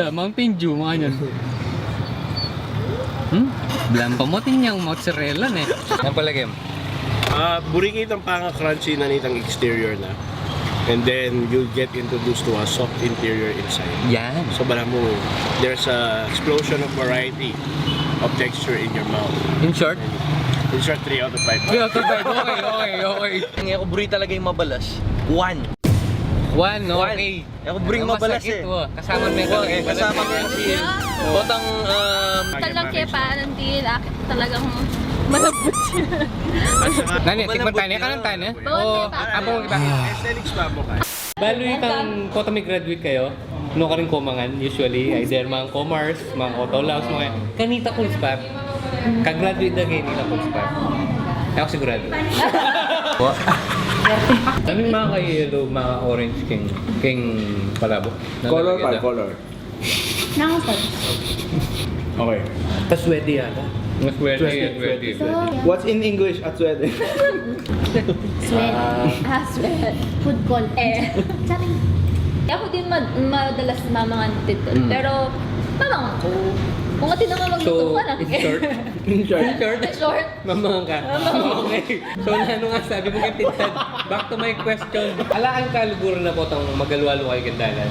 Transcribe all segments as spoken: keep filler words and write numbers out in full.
Mountain Dew, mga yan. Hmm? Blampa mu, atin yang mozzarella, ne? Yan pala, Kim. Ah, buri ke itang panga-crunchy na nitang exterior na. And then, you'll get introduced to a soft interior inside. Yan. So, balamu, there's a explosion of variety of texture in your mouth. In short? In short, three out of five. Three out of five. Okay, okay, okay. Ang aku buri talaga yung mabalas. One. One, okay. Aku buri mabalas, eh. Kasama meron. Kasama meron. Botang, um, talagang kepa, nantil, akit talagang malambot siya. Nani, tikman tayo, kanan tayo. Bawal kepa. Apo, iba. Balu itang kota mi graduate kayu, nukarin komangan, usually, either mga commerce, mga auto labs, mga kanita kung spot. Ka-graduate na kayu nita kung spot. Aku sigurado. Ano yung mga kayo, mga orange king, king palabo? Color pa, color. Nang sa. Okay. Kaswerte yata. Kaswerte, kaswerte. What's in English, kaswerte? Sweat. Ah, sweat. Food call. Eh. Sabi, aku din mad-, madalas mamangan tito. Mm. Pero, mamangan ku. Kung atin naman magluto, so, parang, in short? In short? In short? In short? Mamangan ka. Mamangan. Okay. So, nanu nga sabi mu keng tintad? Back to my question. Ala kang kaluguran na potang magalu-alu kayu keng dalan?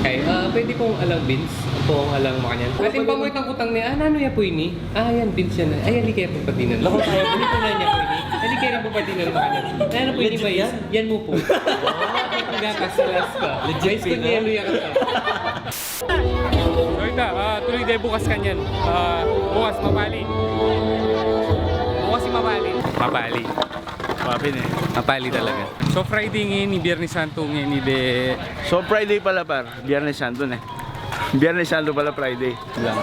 Ay, ah, pwede pung alang beans, pung alang makanyan. Atin pa mu itang kutang ni, ah, nanu ya pu ini? Ah, yan, beans yan. Ay, ali kaya pu patinan. Lako tayo, ini pu na niya pu ini. Ali kaya rin pu patinan makanyan. Nanu pu ini, mais? Yan mu pu. Gatas, Alaska. Mais ku, yelo ya kata. So, ita, ah, tuloy tayo bukas kanyan. Ah, bukas, mapali. Bukas si mapali. Mapali. Mapali, eh. Mapali talaga. So, Friday ngeni, Biernes Santo ngeni, de. So, Friday pala, par. Biernes Santo ne. Biernes Santo pala, Friday. Lang.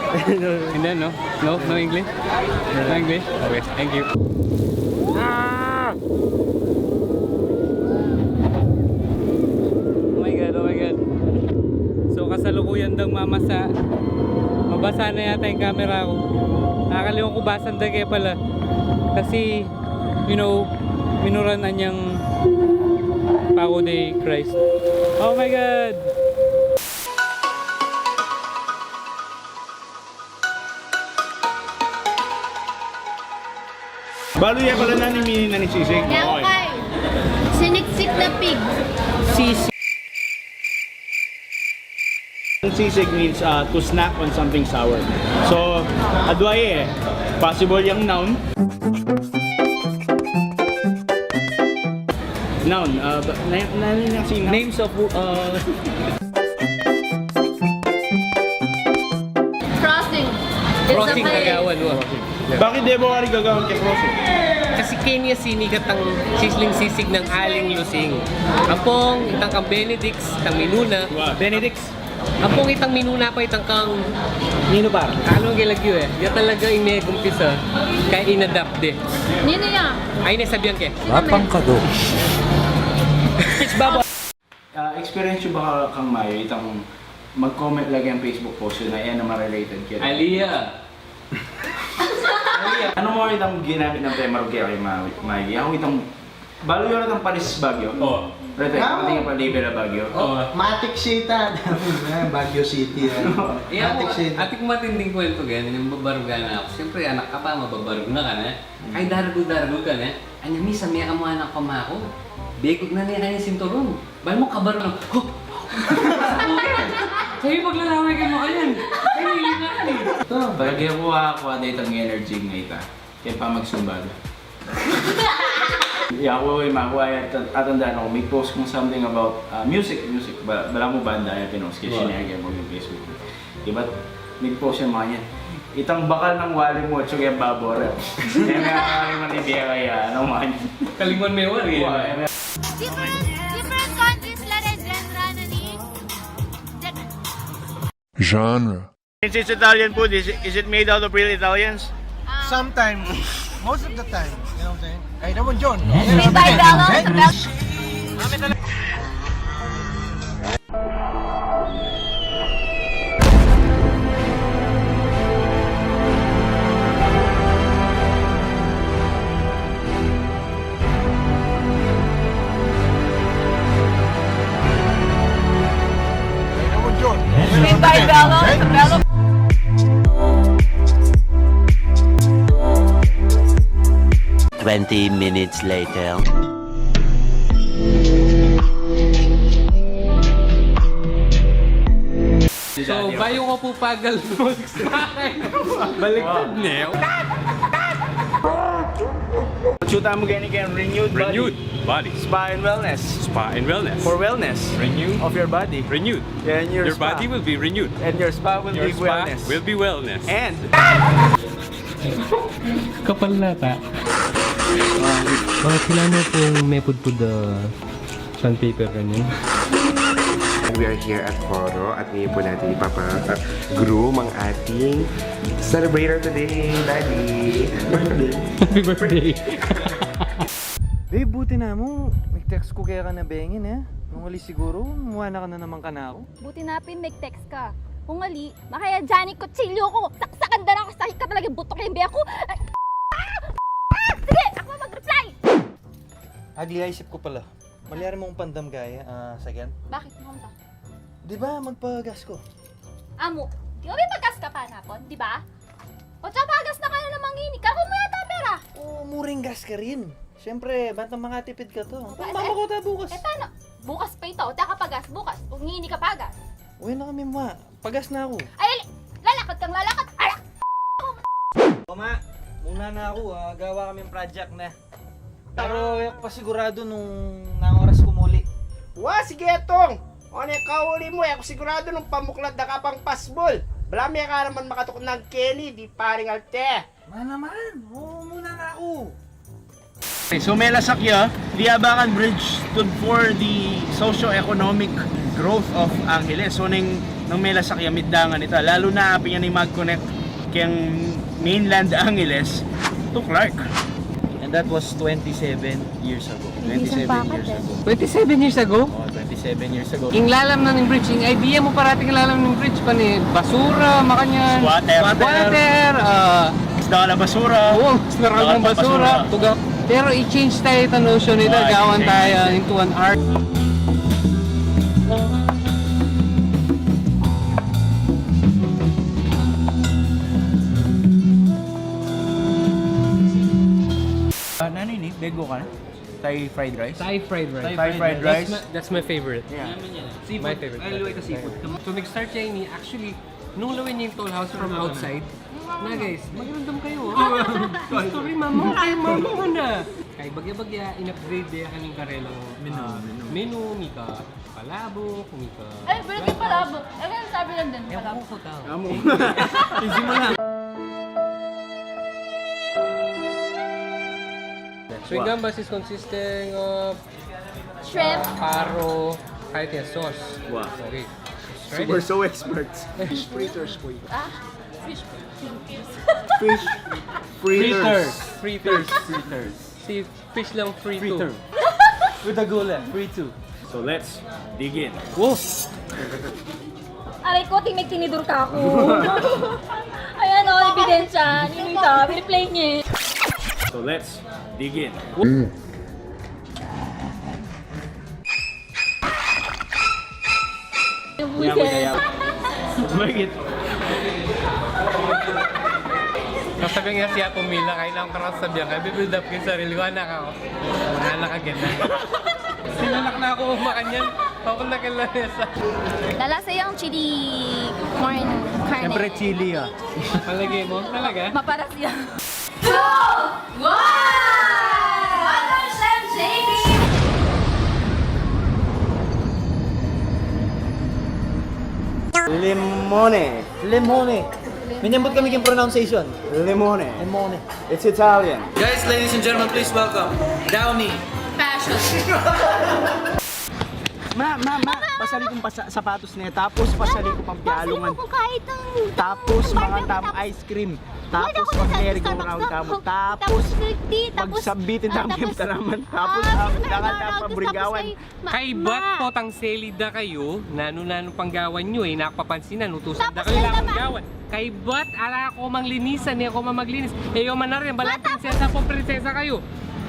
Hindi, no? No? No English? No English? Okay, thank you. Ah! Oh my God, oh my God. So, kasalukuyan dang mamasa. Mabasa na yata yung camera ko. Nakakalimutan ko basan da kaya pala. Kasi, you know, minuran anyang Paco de Christ. Oh my God! Balu ya pala nanu ing meaning na ning sisig. Yang kay, siniksik na pig. Sisig. Sisig means, uh, to snack on something sour. So, adwa ye, possible yang noun. Noun, uh, ba-, na, na, na, na, names of, uh, crossing. Crossing, Tagawan, wa. Bakit de mo kari gagawan keng crossing? Kasi keni ya sinikat ang sisling sisig nang Aling Lusing. Ampong itang kang Benedict's, itang minuna. Benedict's. Ampong itang minuna pa, itang kang Nino, par? Kanu keng lagyu, eh. Ya talaga ing megumpisa, kaya inadapt de. Nino ya? Ay, ne, sabian ke. Lapang ka do. Pitch babo. Ah, experience yu ba kang Mayo itang mag-comment la keng Facebook post yu na e na ma-related keni? Ali ya. Nanu mu itang ginamit nang pemarug kaya kay Ma-, Mayo? Yang itang, balu yu itang panis Baguio? O. Rete, ah, atin ya pa label a Baguio. O. Matik City, Baguio City, ah. Matik City. Atin matinding kwento, ganyan, yung babarugan na aku. Siyempre, anak ka pa, mababarug na ka na. Ay, daragul-daragul ka na. Anya, misan mekamuan na kamaku. Begut na ne kanyang sinturon. Balamu kabarug na, "Huh?" Sabi, "Paglalaway ka mu kanyan." Ay, nili na kan eh. Ito, bagay ku, ah, kuha da itang energy ngeni, ah. Kaya pa magsumba da. Yaku, eh, makuha, eh, at-, atandaan ku, may post kung something about, ah, music, music. Ba-, balamu banda ya pinost ke, wow, shinare ke mu keng Facebook. Diba? Nag-post yang makanyan. Itang bakal nang wali mu, atsu keng babo re. Kaya nga, kaya nga, hindi kaya, ano, makanyan. Kalinguan me wari, eh. Wa, eh. Different, different countries la re, genre na ni. Genre. Since it's Italian food, is it, is it made out of real Italians? Sometimes. Most of the time. You know what I'm saying? Ay, naman, John. May tayo daw. Ay, naman, John. May tayo daw. Three minutes later. So, bayu ko pu pagal mag-, baliktad ne. Shoot mo gani keng renewed body. Renewed body. Spa and wellness. Spa and wellness. For wellness. Renew. Of your body. Renewed. And your spa. Your body will be renewed. And your spa will be wellness. Your spa will be wellness. And Kapal na ta. Bakit kailangan mo pong mepudpud, ah, sandpaper ganyan? We are here at Foro at ngayon po natin ipapa-groom ang ating celebrator today, Daddy. Happy birthday. Happy birthday. Babe, buti na mu, nag-text ku keka na bengi, e. Nung ali siguru, muha na ka na naman kanaku. Buti na pin nag-text ka. Kung ali, makaya dyan ing kutsilyu ku. Saksakan da na ku, sakit ka talaga, butok ing beko. Ay, ah! Ah! Sige, aku mag-reply! Agli, aisip ku pala. Malyari mung pandam kaya, ah, second. Bakit? Ano ka? Di ba, magpagas ku? Amu, di ba may pagas ka pa napun, di ba? O, tsaka pagas na ka na naman ngeni. Kaku mu yata pera. O, muring gas karin. Siyempre, bantang makatipid ka to. Ba-, mamakuta bukas. E, tana. Bukas pa ita. O, tsaka pagas, bukas. O, ngeni ka pagas. Uwi na kami, ma. Pagas na aku. Ay, ali-, lalakad kang lalakad. Alak! O, ma, muna na aku, ah. Gawa kaming project na. Pero e ku pa sigurado nung nanung oras ku muli. Wa, sige, Tong. O, ne, kauli mu, e ku sigurado nung pamuklat da ka pang pasbul. Bala me ka naman makatuknang keni, di paring alte. Ma naman, o, muna na aku. Okay, so melasakya, the Abacan Bridge stood for the socio-economic growth of Angeles. So neng, neng melasakya, mitdangan ita. Lalu na apin ya ne mag-connect keng mainland Angeles to Clark. And that was twenty-seven years ago. Twenty-seven years ago. Twenty-seven years ago? O, twenty-seven years ago. Ing lalam na ning bridge, ing idea mu parati ing lalam ning bridge, pane basura, makanyan. Squatter. Squatter, ah, isda na basura. O, isda na basura. Tugak. Pero i-change taya itang notion nita, gawan taya into an art. Ah, nanu ini? Bego ka na? Thai fried rice? Thai fried rice. Thai fried rice. That's my, that's my favorite. Yeah. Seafood. My favorite. I like the seafood. So, nag-start siya ini, actually, nung lawen niya ing Toll House from outside, na guys, makiramdam kayu, ha? History, mama. Ay, mama ka na. Kaya bagya-bagya, in-upgrade da ya keng karelang menu, ah, menu. Menu, mika palabok, mika... Ay, pero di palabok. Ay, kaya sabi lang din, palabok. Ewan ko, tao. Amu. Easy mo na. So, ing gambas is consisting of shrimp, paro, kaya sauce. Wow. Okay. We're so experts. Fish fritters po ito. Ah? Fish fritters. Fish fritters. Fritters. Fritters. Si fish lang frito. Fritter. With a gula, frito. So let's dig in. Whoa! Aray ko, ting-, may tinidor ka aku. Ayan o, ebidensya. Ninita, piniplay niya. So let's dig in. Yawa, yawa. Bakit? Kasabi nga siya pumila, kaya na akong karang sabihan, kaya bi-build up ko ing sarili ku, anak aku. Anak again na. Sinalak na aku makanyan. Ako na kailangan sa... Lalasa yang chili corn, carne. Siyempre, chili, ah. Palagay mo? Talaga? Maparas yan. Two, one! Welcome, Chef J B! Limone. Limone. Minyambut kami keng pronunciation. Limone. Limone. It's Italian. Guys, ladies and gentlemen, please welcome Downy. Fashion. Ma, ma, ma, pasali kung pasa-, sapatos ne, tapos pasali kung pampialungan. Tapos mangan tamu ice cream. Tapos mag-merry-go-round tamu. Tapos pagsabitin tamu keng tanaman. Tapos, ah, dakan tamu pa Burigawan. Kaybat, potang selid da kayu, nanu-nanu pang gawan yu, e na ku papansinan, utusan da kayu, kailangan gawan. Kaybat, ala ku mang linisan, e ku mang maglinis. E yu manarian, balang prinsesa pung prinsesa kayu.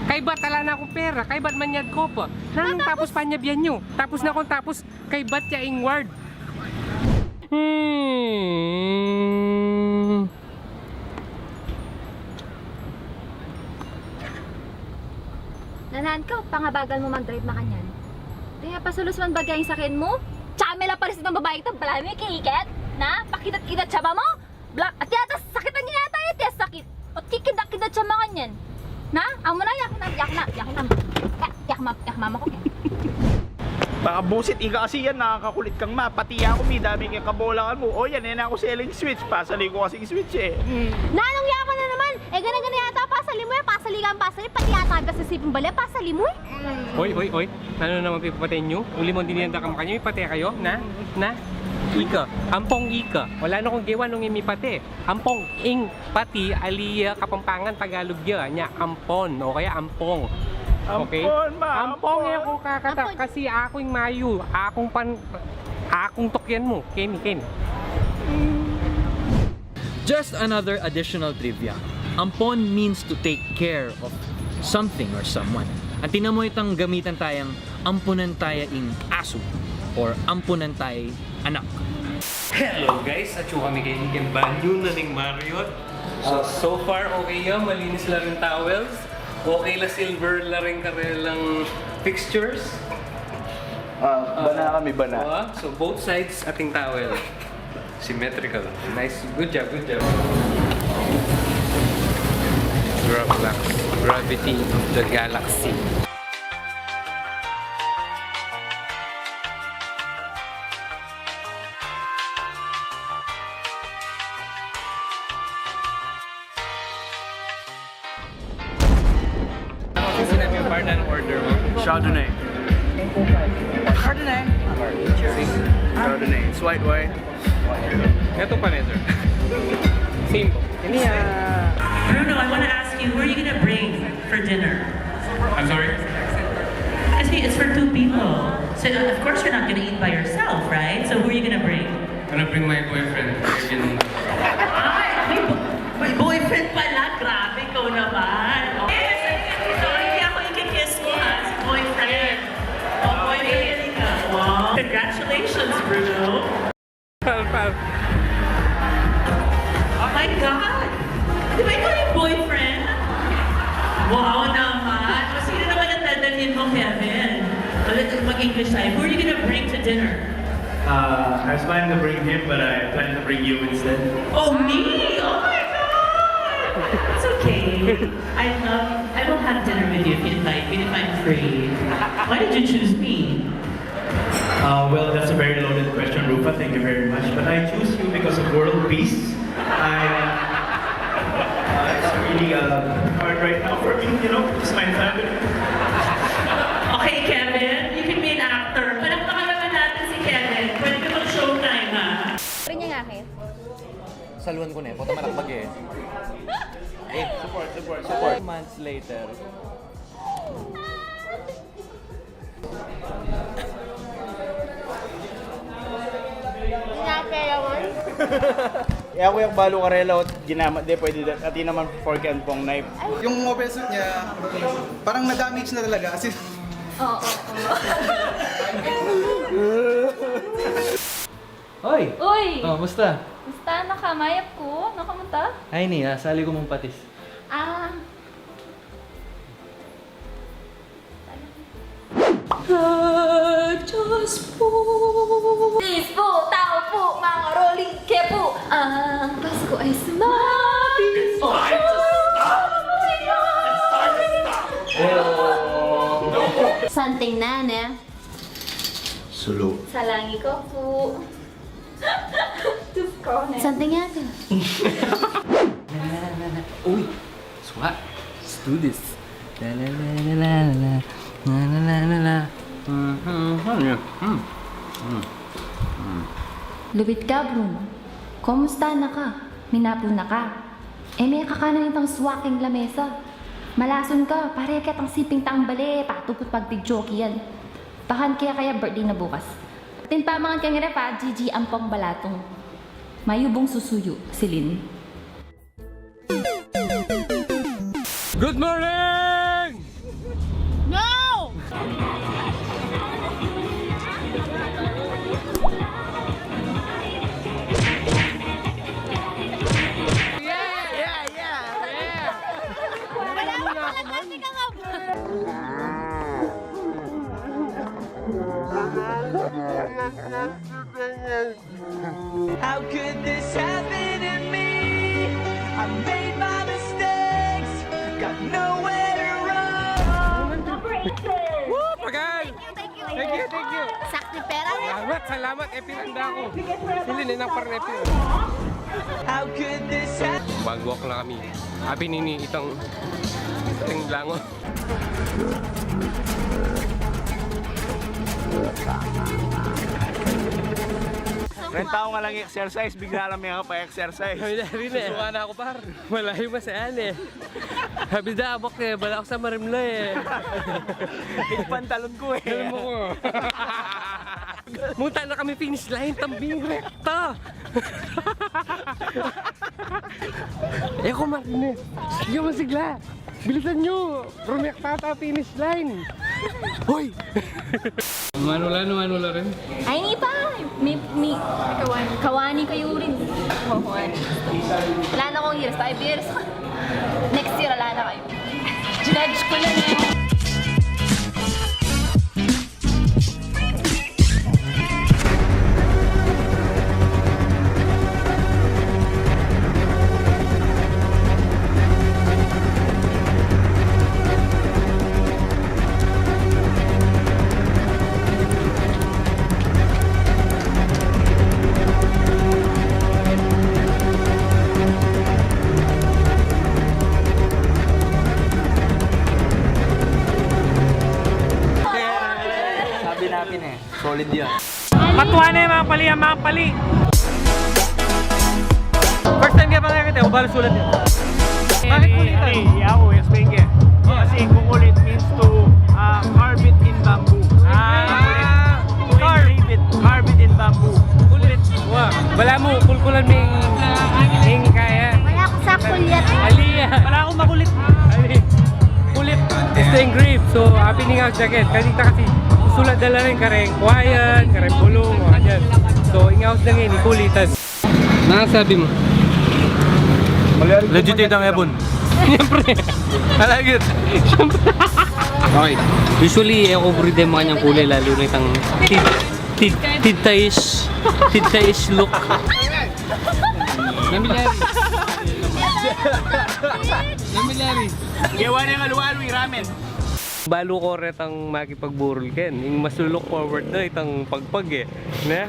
Kaybat, ala na kung pera, kaybat manyad ku pa. Nanung tapos panyabian yu? Tapos na kung tapos, kaybat ya ing word. Hmm. Nanan ka, pangabagal mu mag-drive makanyan. Kaya pasulus man bagay ing sakit mu? Tsaka me la parisit ing babai ita, balamu ikiiket? Na? Pakitat-kitat siya ba mu? Bla, at yata sakit ang yata, at yata sakit. At kikidak-kidak siya makanyan. Na? Amo na, yak na, yak na, yak na. Yak, yak ma-, yak mama ko, yak. Baka busit, ika kasi yan, nakakakulit kang ma. Pati aku, mi, dami kang kabolangan mu. O yan, e na ku seling switch. Pasali ku kasing switch, e. Hmm. Nanung, yaka na naman. E, gana-gana yata, pasali mu yan, pasali kang pasali. Pati yata, basta siping bale, pasali mu, e. Oy, oy, oy. Nanu naman pipapatayan yu? Uli mu, dininan da ka makanyan, mipate kayu, na? Na? Ika. Ampong ika. Wala na kung gewa nung imipate. Ampong ing pati, ali ya Kapampangan, Tagalog ya. Nya, ampon. O kaya ampong. Okay? Ampon, ma, ampong, ampon. E ku kakata, ampon. Kasi aku ing mayu. Akung pan-, akung tukyan mu. Keni, keni. Just another additional trivia. Ampon means to take care of something or someone. At tinan mu itang gamitan taya ing ampunan taya ing asu or ampunan taya ing anak. Hello guys, atyu kami keni king banyu na ning Marriott. So, so far okay ya, malinis la ring towels. Okay la, silver la ring karelang fixtures. Ah, bana kami, bana. Ah, so both sides ating towel. Symmetrical. Nice. Good job, good job. Gravlax, gravity of the galaxy. Kasi sinabi yung partner ng order mo. Chardonnay. Chardonnay. Chardonnay. It's white wine. Ito pa rin, sir. Same po. Hindi, ah. Bruno, I wanna ask you, who are you gonna bring for dinner? I'm sorry? Kasi it's for two people. So, of course, you're not gonna eat by yourself, right? So, who are you gonna bring? Gonna bring my boyfriend, Kevin. Ay, may bo-, may boyfriend pala. Grabe, ikaw naman. Yes, so hindi ako ikikiss mo, ha? Si boyfriend. O, boyfriend ka. Wow. Congratulations, Bruno. Pal, pal. Oh my God! Di ba ikaw yung boyfriend? Wow naman! O, sino naman ang dadalhin mo, Kevin? Mag-English tayo. Who are you gonna bring to dinner? Uh, I was planning to bring him, but I plan to bring you instead. Oh, me? Oh my God! It's okay. I love, I will have dinner with you if you invite me, if I'm free. Why did you choose me? Uh, well, that's a very loaded question, Rufa. Thank you very much. But I choose you because of world peace. I, uh, it's really, uh, hard right now for me, you know, just my family. Okay, Kevin, you can be an actor. Palakpakan naman natin si Kevin. Pwede ka mag-showtime, ha? Rin niya nga, eh. Saluan ko na, eh. Puta, malakbag, eh. Eh, support, support, support. Months later. Sinape yaman? E, aku yak balu karela, o, ginamit de, pwede da, atin naman fork and pong knife. Yung mobile suit niya, parang na-damage na talaga, as in. Oo, oo. Hoy! Uy! O, musta? Musta? Nakamayap ku? Nakamunta? Ay, ni, ah, sali ku mung patis. Ah. Ah, Diyos po. Please po, tao po, mga rolling ke po. Ang Pasko ay sumapit. Santing na, ne? Sulu. Salangi ko po. Tus ko, ne? Santing yata. Uy! Suka. Let's do this. La, la, la, la, la, la. La, la, la, la, la. Mhm, mhm, mhm. Luwit ka, Bruno. Kumusta na ka? Minapu na ka? E me kakanan itang suka king lamesa. Malasun ka, pare ketang siping tang bale, patuput pagpigjoki yan. Bakan kaya kaya birthday na bukas. Atin pamangan keng ref, a, Gigi ampong balatung. Mayubung susuyu, Celine. Good morning! No! Yeah, yeah, yeah, yeah. Wala pa pala kasi ka nga, bro. How could this happen to me? I made my mistakes, got nowhere to run. Woo! Pagal! Thank you, thank you. Sakto pera. Salamat, salamat. Epi lang da ku. Sili na ng par epi. How could this happen? Mag-walk na kami. Abi nini itang, itang lango. Renta ku nga lang exercise, bigla lang mekapa-exercise. Ay, dari na e. Susuka na ku, par. Malayu masayan e. Abi da, abak e, bala ku sa marimla e. Ing pantalon ku e. Alam mo ko. Munta na kami finish line, tambing rekta. E ku marine. Sige, masigla. Bilisan yu. Rumekta ta finish line. Hoy! Manula, no, manula rin. Ay, ni pa. Mi, mi. Kawani. Kawani kayu rin. Kawani. Ala na kung years, five years. Next year, ala na kayu. Judge ku na e. Sabi na pin e. Solid yan. Patuan e, mga pali, ang mga pali. First time ke pa makakita, o balu sulat e. Bakit kulitan? Ay, ay, ako, explain ke. Kasi kukulit means to, ah, carve it in bamboo. Ah, to engrave it, carve it in bamboo. Kulit. Wa, balamu, kulkulan me ing, ing kaya. Wala ku sa kulit. Ali ya. Wala ku makulit. Ali. Kulit is to engrave. So, abi ning house jacket. Kasi ta kasi sulat da la rin kareng kuayan, kareng bulung, o kanyan. So, ing house na ngeni, kulitan. Nanu sabi mu? Legit itang ebon. Siyempre. I like it. Siyempre. Okay. Usually, e ku buri deng makanyang kule, lalu na itang tid-, tid-, tidtais, tidtais look. Namilyari. Namilyari. Gewa ne ing alu-alu, i ramen. Balu ku retang makipagburol ken. Ing mas lu-look forward da, itang pagpag e. Ne?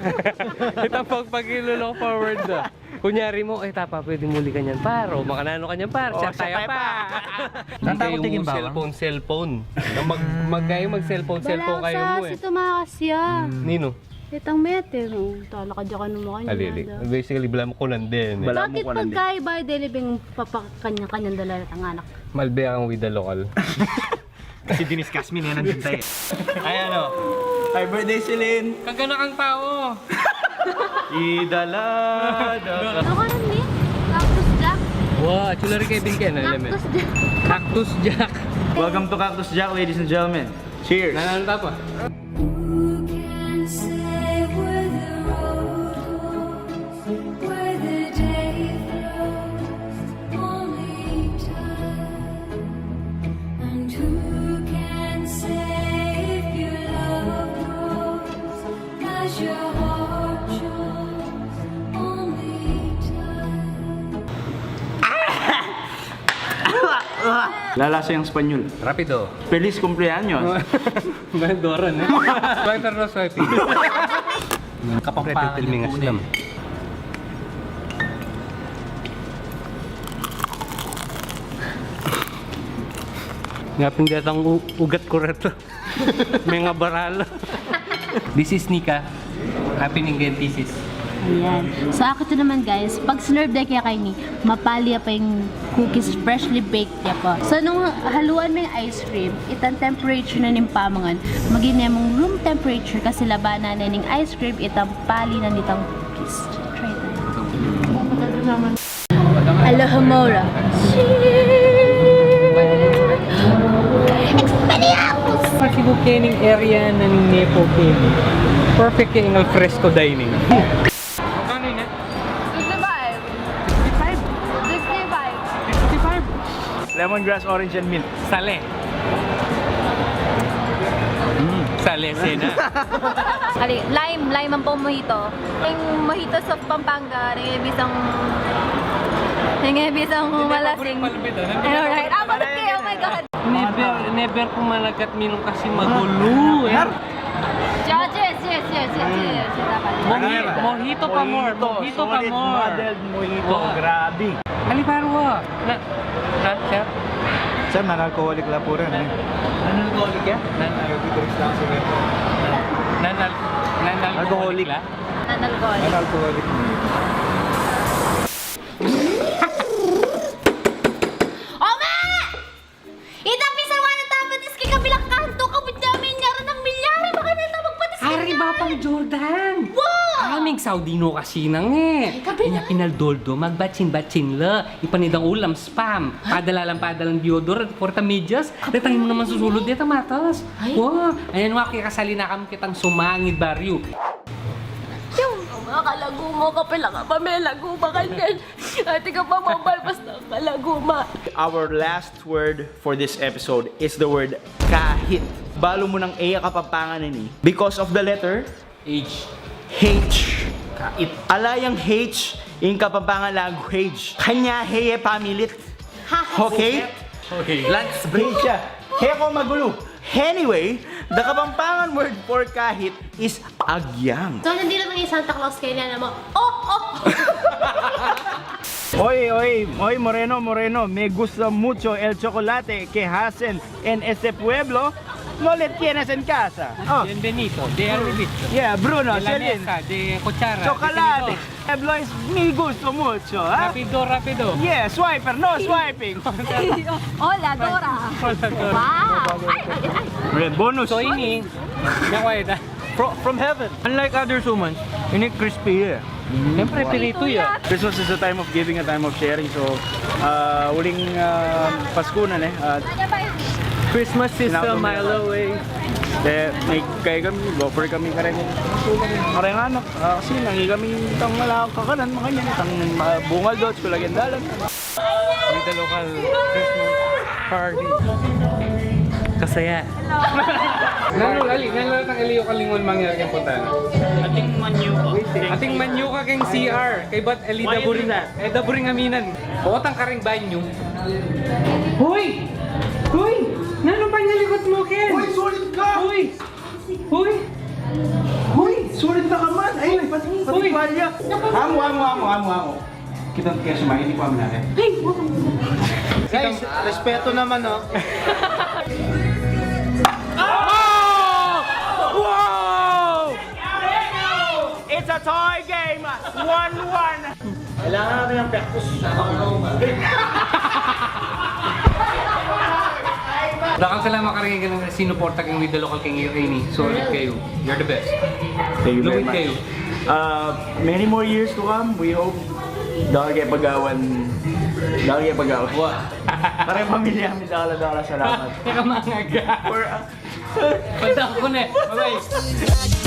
Itang pagpag ing lu-look forward da. Kunyari mu, e, tapa, pwede muli kanyan, par. O, makananu kanyan, par. O, chat tayu, chat tayu, par. Tatakut ing bawang. Cellphone, cellphone. Na mag-, mag-, kayu mag-cellphone, cellphone kayu mu e. Bala sa, si tumakas ya. Ninu? Itang meter, o. Talakad ya kanu makanyan. Ali, ali. Basically, balamu kunan din e. Balamu kunan din. Bakit pagka iba, e de la beng papakanya-kanyan da la itang anak? Malbe ang with the local. Kasi diniscuss mi, ne, nandun tayo. Ay, ano? Happy birthday, Celine! Kaganakan tao! Idala, dala. Ano ka rin, ni? Cactus Jack? Wa, chula rin kay Bin Ken, alam mo. Cactus Jack. Cactus Jack. Welcome to Cactus Jack, ladies and gentlemen. Cheers! Nanalo tayo pa. Who can say where the road goes? Where the day flows, only time. And who can say if your love grows as your heart chose, only time. Lalasa yang Espanyol. Rapido. Feliz cumpleaños. Doran, e. Swiper no swiping. Kapampangan niya po, e. Ngapin datang u-, ugat ku reto. Mengabaral. This is Nika. Happy ning thesis. Ayan. So, akit naman, guys, pag sinerve da kaya kay ni, mapali ya pa ing cookies, freshly baked ya pa. So, nung haluan me ing ice cream, itang temperature na ning pamangan, maging ne mung room temperature kasi labanan ne ning ice cream itang pali na nitang cookies. Try tayo. Alohomora. Expelliarmus! Kasi bu kening area na ning Nepo keni. Perfect ya ing al fresco dining. Magkano yun, e? Sixty-five. Sixty-five? Sixty-five. Lemongrass, orange, and mint. Sale. Mm. Sale, sena. Ali, lime, lime ang pang mojito. Ang mojito sa Pampanga, ring e bisang, ring e bisang malasing. Alright. Ah, bakit kayo? Oh my God. Never, never ku malagat minum kasi magulu, eh. Yes, yes, yes, yes, yes, yes, yes, dapat. Moji-, mojito pa more, mojito pa more. Solid muddled mojito, grabe. Ali, paru, ah. Na, na, sir? Sir, non-alcoholic la pu rin, eh. Non-alcoholic ya? Non-, non-al-, non-alcoholic la? Non-alcoholic. Non-alcoholic mojito. Ome! Ita, pisawa na ta batis keng kabilang kanto, kabud namin nga run ang milyari, baka na ta magbatis. Ari, Bapang Jordan! Wow! Aming Saudi no kasi nang e. Ay, kabilang. Kanya pinaldoldo, magbatsin-batsin la, ipanidang ulam, spam, padala lang, padala lang deodorant, porta medyas, datang mu naman susulud, deta matas. Ay. Wow! Ayan, wa, kaya kasali na kami kitang sumangid baryo. Yung mga kalagu mo, kapila ka pa, may lagu ba kanyan? Ate ka pa, mabal, basta kalagu ma. Our last word for this episode is the word kahit. Balu mu nang e ya Kapampangan ini because of the letter H. H. Kahit. Ala yang H ing Kapampangan language. Kanya he ye pamilit. Ha? Okay? Okay, lunch break. H ya. He ko magulu. Anyway, the Kapampangan word for kahit is agyang. So, nandito lang yung Santa Claus kaya na mo. Oh, oh! Oy, oy, oy, Moreno, Moreno, me gusta mucho el chocolate que hacen en este pueblo. No le tienes en casa. Oh. Bienvenido, de Arvito. Yeah, Bruno, de la Celine. Mesa, de cuchara, de chocolate. Tenedor. Pueblo es mi gusto mucho, ha? Rapido, rapido. Yeah, swiper, no swiping. Hola, Dora. Hola, Dora. Wow. Ay, ay, ay. Red bonus. So, ini, nakuha ita. Fro-, from heaven. Unlike other sumans, ini crispy, eh. Siyempre, pirito ya. Christmas is a time of giving, a time of sharing. So, ah, uling, ah, Pasko na, ne? Ah, Christmas is a mile away. Kaya may, kaya kami, gopher kami kareng, kareng anak. Ah, kasi nangi kami itang wala kakanan, mga yan, itang, ah, bungal dots, kulagyan dalan. With the local Christmas party. Kasaya. Nanu, ali, nanu, tang aliyo kalingon mangyari keng puntana. Ating manyu ka. Ating manyu ka keng C R. Kay bat, ali daburing, eh, daburing aminan. Potang kareng banyu. Hoy! Hoy! Nanu panyalikut mu, Ken? Hoy, sulit ka! Hoy! Hoy! Hoy! Sulit na ka man! Ay, pati, pati tuwalya! Amo, amo, amo, amo, amo! Kitang kaya sumahin, di pa manakit. Ay, wag mo. Guys, respeto naman, oh. Oh! Wow! It's a tie game! One one! Kailangan natin ng pektos. Dakal salamat kareng sinuporta keng With the Local keng ini. Sulit kayu. You're the best. Thank you very much. Luwid kayu. Uh, many more years to come, we hope. Dakal keng pagawan. Dakal keng pagawan. Wa. Kareng pamilya mi, dakal, dakal salamat. Teka, mangaga. For, uh, Padang ko na eh. Bye-bye.